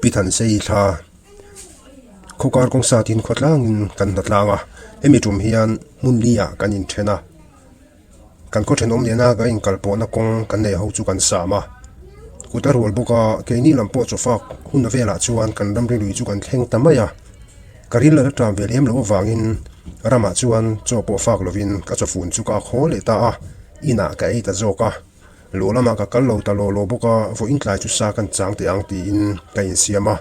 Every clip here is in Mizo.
Pi Thansei thla khawkar kawng satin khawtlangin kan hna tlang a, hemi tum hian hmun li ah kan inthen a, kan khaw thenawm nena kan inkal pawhna kawng kan neih ho chu kan sam a, kut a rual bawk a, keini lam pawh chawfak hun velah chuan kan ramri lui chu kan thleng ta mai a, ka ril a la ṭam ve lem loh avangin ramah chuan chaw pawh fak lovin ka chawfun chu ka a khaw leh ta a, inah ka ei ta zawk a. Luh lamah ka kal lo ta lawh lawh bawk a, vawiin tlai chu sa kan chang teh ang tiin ka insiam a,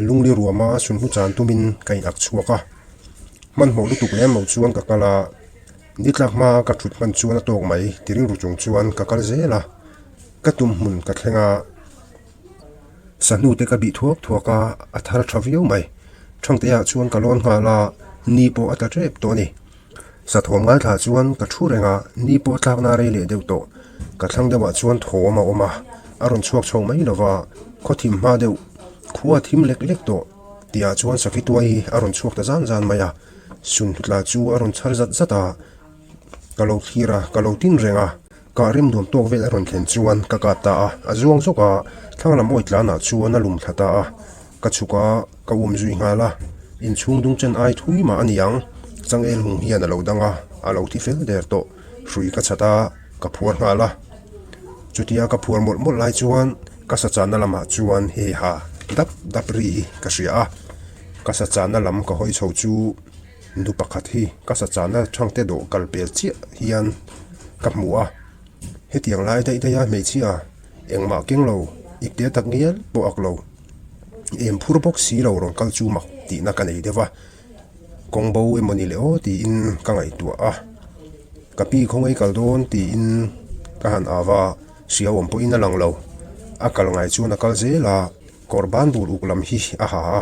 lungli ruama sunhlu chan tumin ka in ak chhuak a. Hmanhmawh lutuk lem lo chuan ka kal a, nitlak hma ka thut hman chuan a tawk mai ti rilru chung chuan ka kal zel a, ka tum hmun ka thleng a, sahnu te ka bih thuak thuak a, a thar tha viau mai. Thangteah chuan ka lawn nghal a, ni pawh a tla tep tawh a ni. Sathawm ngaithla chuan ka thu reng a, ni pawh tlakna rei leh deuh tawh. Ka thlang deuhah chuan thawm a awm a, a rawn chhuak chho mai lo va, khaw thim hma deuh, khua thim lek lek tawh tihah chuan Sakhi tuai hi a rawn chhuak ta zan zan mai a, Sunhlutla chu a rawn chhar zat zat a, ka lo thlir a, ka lo tin reng a, kah rem nuam tawk vel a rawn thlen chuan ka kap ta a, a zuang zawk a, thlang lam awi tlanah chuan a lum thla ta a. Ka chhuk a, ka um zui nghal a, inchhung dung chen ai thui mah a ni ang, changel hung hian a lo dang a, a lo thi fel der tawh, hrui ka chhat a, ka phuar nghal a. Chutia ka phuar mawlh mawlh lai chuan ka sa channa lamah chuan hei ha dap dap ri hi ka hria a, ka sa channa lam ka hawi chho chu nu pakhat hi ka sa channa thangte dawh kal pel chiah hian ka hmu a, hetiang lai daih daih a hmeichhia engmah keng lo, ipte tak ngial pawh ak lo. Em phur bawk si lo rawn kal chu mak tihna ka nei deuh a, kawng bo emaw ni leh aw tiin ka ngaihtuah a, ka pi khawngaih kal dawn tiin ka han au a, hriau awm pawhin a lang lo, a kal ngai chuan a kal zel a, kawr ban bur uk lam hi a ha a,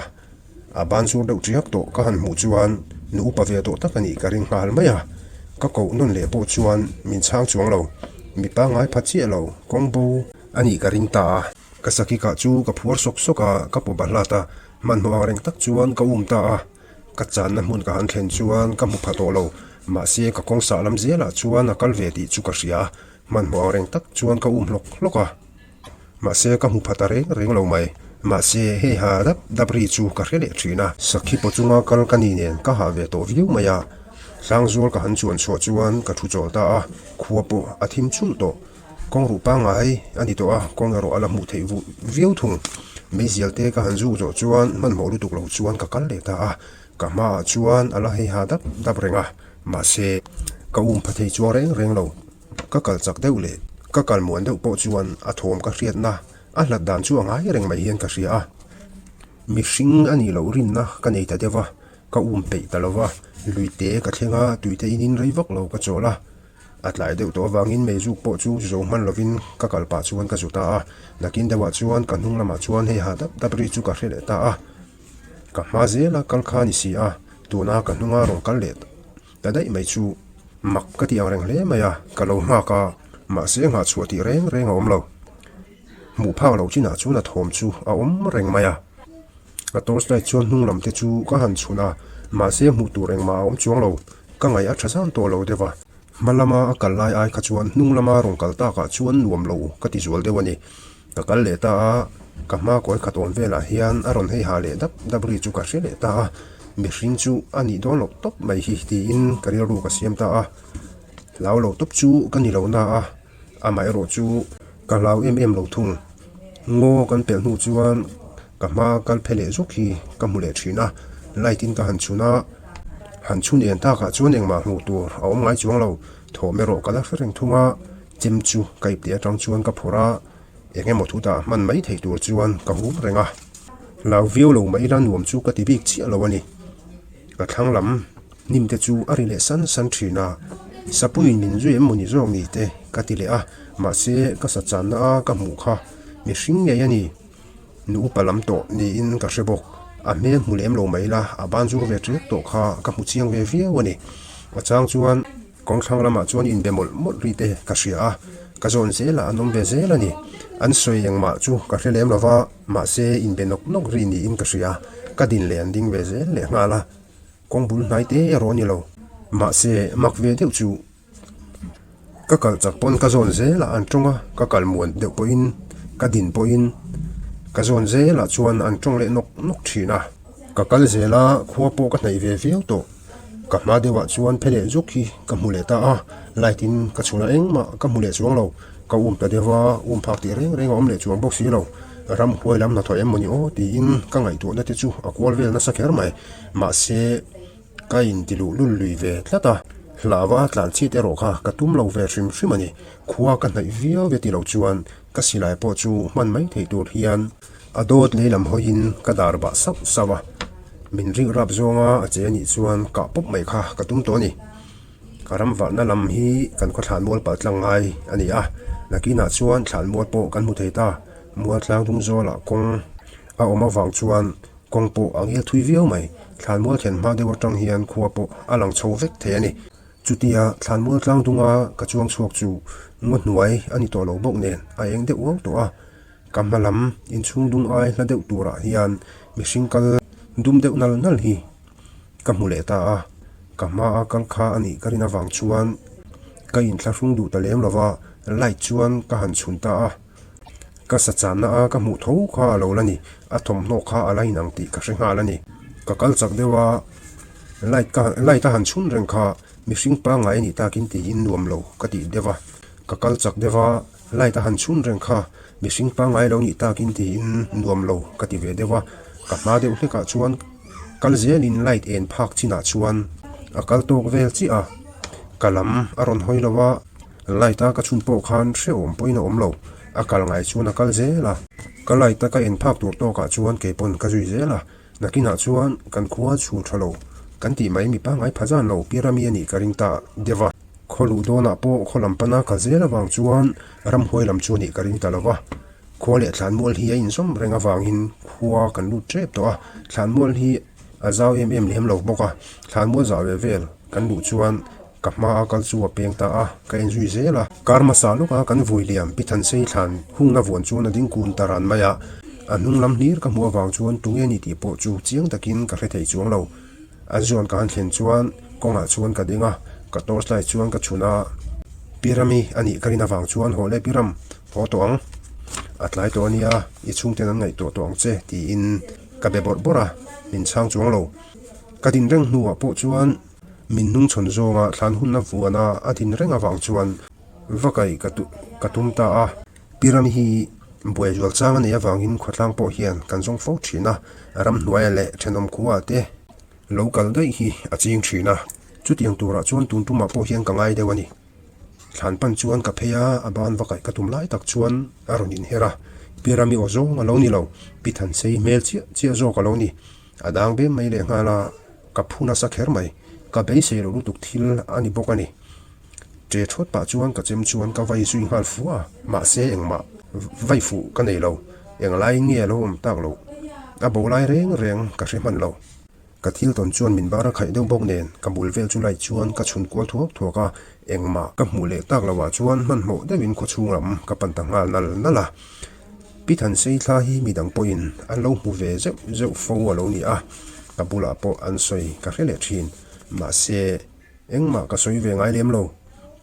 a ban sur deuh tiak tawh ka han hmuh chuan nu upa ve tawh tak a nih ka ring nghal mai a, ka koh nawn leh pawh chuan min chhang chuang lo, mi pangngai pha chiah lo, kawng bo a nih ka ring ta a. Ka sakikah chu ka phuar sawk sawk a, ka pawp a hlat a, hmanhmawh ang reng tak chuan ka um ta a. Ka channa hmun ka han thlen chuan ka hmu pha tawh lo, mahse ka kawng sah lam zelah chuan a kal ve tih chu ka hria a, hmanhmawh ang reng tak chuan ka um hlawk hlawk a. Mahse ka hmu pha ta reng reng lo mai, mahse hei ha dap dap ri chu ka hre leh thin a. Sakhi paw chunga kal ka ni nen ka hah ve tawh viau mai a, Tlangzual ka han chuan chhuah chuan ka thu chawl ta a, khua pawh a thim chulh tawh. Kawng ruh pangngai a ni tawh a, kawng erawh a la hmuh theih viau thung. Meizial te ka han zuk zawh chuan hmanhmawh lutuk lo chuan ka kal leh ta a, ka hmaah chuan a la hei ha dap dap reng a, mahse ka um pha thei chuang reng reng lo. Ka kal chak deuh leh ka kal muan deuh pawh chuan a thawm ka hriatna a hlat dan chu a ngai reng mai hian ka hria a, mihring a nih loh rinna ka nei ta deuh a, ka um peih ta lo va, luite ka thleng a, tuite inin rei vak lo ka chawl a. A tlai deuh tawh avangin meizuk pawh chu zo hman lovin ka kal pah chuan ka zu ta a, nakin deuhah chuan ka hnung lamah chuan hei ha dap dap ri chu ka hre leh ta a, ka hma zela kal kha a ni si a, tuna ka hnunga rawn kal leh ta daih mai chu mak ka ti ang reng hle mai a, ka lo nghak a, mahse nghah chhuah tih reng reng a awm lo. Hmuh phak loh chinah chuan a thawm chu a awm reng mai a, ka torch light chuan hnung lam te chu ka han chhun a, mahse hmuh tur engmah a awm chuang lo. Ka ngaih a tha zan tawh lo deuh a, hma lama a kal lai ai kha chuan hnung lama rawn kal takah chuan nuam lo ka ti zual deuh a ni. Ka kal leh ta a, ka hma kawi khat awm velah hian a rawn hei ha leh dap dap ri chu ka hre leh ta a, mihring chu a nih dawn loh tawp mai hi tiin ka rilru ka siam ta a. Hlau lo tawp chu ka ni lo na a, amaherawh chu ka hlau em em lo thung. Ngaw kan pelh hnu chuan ka hma kal phe leh zawk hi ka hmu leh thin a, light in ka han chhun a, han chhun en takah chuan engmah hmuh tur a awm ngai chuang lo, thawm erawh ka la hre reng thung a, chem chu ka ipte atang chuan ka phawrh a, eng emaw thu tah hman mai thei tur chuan ka hum reng a, hlau viau lo mah ila nuam chu ka ti bik chiah lo a ni, ka thlang lam. Hnim te chu a ri leh san san thin a, Sapuiin min zui em mawni zawk ni te ka ti leh a, mahse ka sa channa a ka hmuh kha mihring ngei a ni, nu upa lam tawh niin ka hre bawk, a hmel hmu lem lo mai la, a ban zur ve ṭek tawh kha ka hmu chiang ve viau a ni. A chang chuan kawngthlang lamah chuan inbe mawlh mawlh ri te ka hria a, ka zawn zelah an awm ve zel a ni. An sawi engmah chu ka hre lem lo va, mahse inbe nawk nawk ri niin ka hria, ka din leh an ding ve zel leh nghal a. Kawng bul hnai te erawh a ni lo. Mahse, mak ve deuh chu ka kal chak pawn ka zawn zel a, an tawng a, ka kal muan deuh pawhin, ka din pawhin Ka zawn zelah chuan an tawng leh nawk nawk thin a. Ka kal zel a, khua pawh ka hnaih ve viau tawh. Ka hma deuhah chuan phe leh zuk hi ka hmu leh ta a, light in ka chhun a engmah ka hmu leh chuang lo. Ka um ta deuh a, um phak tih reng reng a awm leh chuang bawk si lo. Ramhuai lam hnathawh em mawni aw tiin ka ngaihtuahna te chu a kual vel nasa kher mai. Mahse, ka inti luh lul lui ve tlat a, hlauva tlan chhit erawh kha ka tum lo ve hrim hrim a ni. Khua ka hnaih viau ve ti lo chuan ka silai pawh chu hman mai theih tur hian a dawt lei lam hawiin ka dar bah sauh sauh a, min rik rap zawnga a che anih chuan kah pawp mai kha ka tum tawh a ni. Ka ram vahna lam hi kan khaw thlanmual palh tlang ngai a ni a, nakinah chuan thlanmual pawh kan hmu thei ta, mual tlang dum zawlah kawng a awm avang chuan kawng pawh a ngel thui viau mai, thlanmual thlen hma deuh atang hian khua pawh a lang chho vek thei a ni. Chutia thlanmual tlang dunga ka chuang chhuak chu ngaw hnuai a ni tawh lo bawk nen a eng deuh uau tawh a, ka hma lam inchhung dung ai hla deuh turah hian mihring kal dum deuh nal nal hi ka hmu leh ta a, ka hma a kal kha a nih ka rin avang chuan ka inthlahrung duh ta lem lova light chuan ka han chhun ta a, ka sa channa a ka hmuh tho kha a lo la ni, a thawmhnaw kha a la inang tih ka hre nghal a ni. Ka kal chak deuh a, light ka light a han chhun reng kha mihring pangngai a nih takin tiin nuam lo ka tih deuh a, ka kal chak deuh a, light a han chhun reng kha mihring pangngai lo nih takin tiin nuam lo ka ti ve deuh a, ka hma deuh hlekah chuan kal zelin light en phak chinah chuan a kal tawk vel chiah a, ka lam a rawn hawi lo a, light a ka chhun pawh khan hrehawm pawhin a awm lo, a kal ngai chuan a kal zel a, ka light a ka en phak tur tawkah chuan kei pawn ka zui zel a, nakinah chuan kan khua chhul tha lo kan tih mai mi pangngai pha zan lo Pirami a nih ka ring ta deuh a. Khaw luh dawnah pawh khaw lam pana kal zel avang chuan ramhuai lam chu a nih ka ring ta lo va. Khua leh thlanmual hi a inzawm reng avangin khua kan lut tep tawh a, thlanmual hi a zau em em lem lo bawk a, thlanmual zah ve vel kan luh chuan ka hma a kal chu a peng ta a, ka enzui zel a. Kar hmasa lawka kan vui liam Pi Thansei thlan hungna vuan chuan a ding kun ta ran mai a, a hnung lam hlir ka hmuh avang chuan tunge ni tih pawh chu chiang takin ka hre thei chuang lo. An zuan ka han thlen chuan kawngah chuan ka ding a, ka torch light chuan ka chhun a, Pirami a nih ka rin avang chuan haw leh Piram, haw tawh ang, a tlai tawh a nia, i chhungten an ngaihtuah tawh ang che tiin ka be bawrh bawrh a, min chhang chuang lo. Ka din reng hnuah pawh chuan min hnungchhawn zawnga thlan hunna vuana a din reng avang chuan va kaih ka tum ta a. Pirami hi buai zual chang a neih avangin khawtlang pawh hian kan zawng fo thin a, ramhnuaia leh thenawm khua te lo kal daih hi a ching thin a. Chutiang turah chuan tun tumah pawh hian ka ngai deuh a ni. Thlan pan chuan ka phei a, a ban va kaih ka tum lai tak chuan a rawn inher a, Pirami aw zawng a lo ni lo, Pi Thansei hmel chiah chiah zawk a lo ni. A dang bem mai lehnghal a, ka phu nasa kher mai. Ka beisei loh lutuk thil a ni bawk a ni. Che thawt pah chuan ka chem chuan ka vai zui nghal fuh a, mahse engmah vai fuh ka nei lo, englai nge a lo awm tak loh, a bo lai reng reng ka hre hman lo. Ka thil tawn chuan min bar a khaih deuh bawk nen ka bul vel chu light chuan ka chhun kual thuak thuak a, engmah ka hmuh leh tak loh ah chuan hmanhmawh deuhin khawchhung lam ka pan ta nghal nal nal a. Pi Thansei thla hi midang pawhin an lo hmu ve zeuh zeuh fo a lo ni a, ka bulah pawh an sawi ka hre leh thin, mahse. Engmah ka sawi ve ngai lem lo,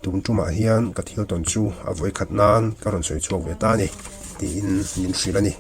tun tumah hian ka thil tawn chu a vawikhat nan ka rawn sawi chhuak ve ta a ni, tiin min hrilh a ni.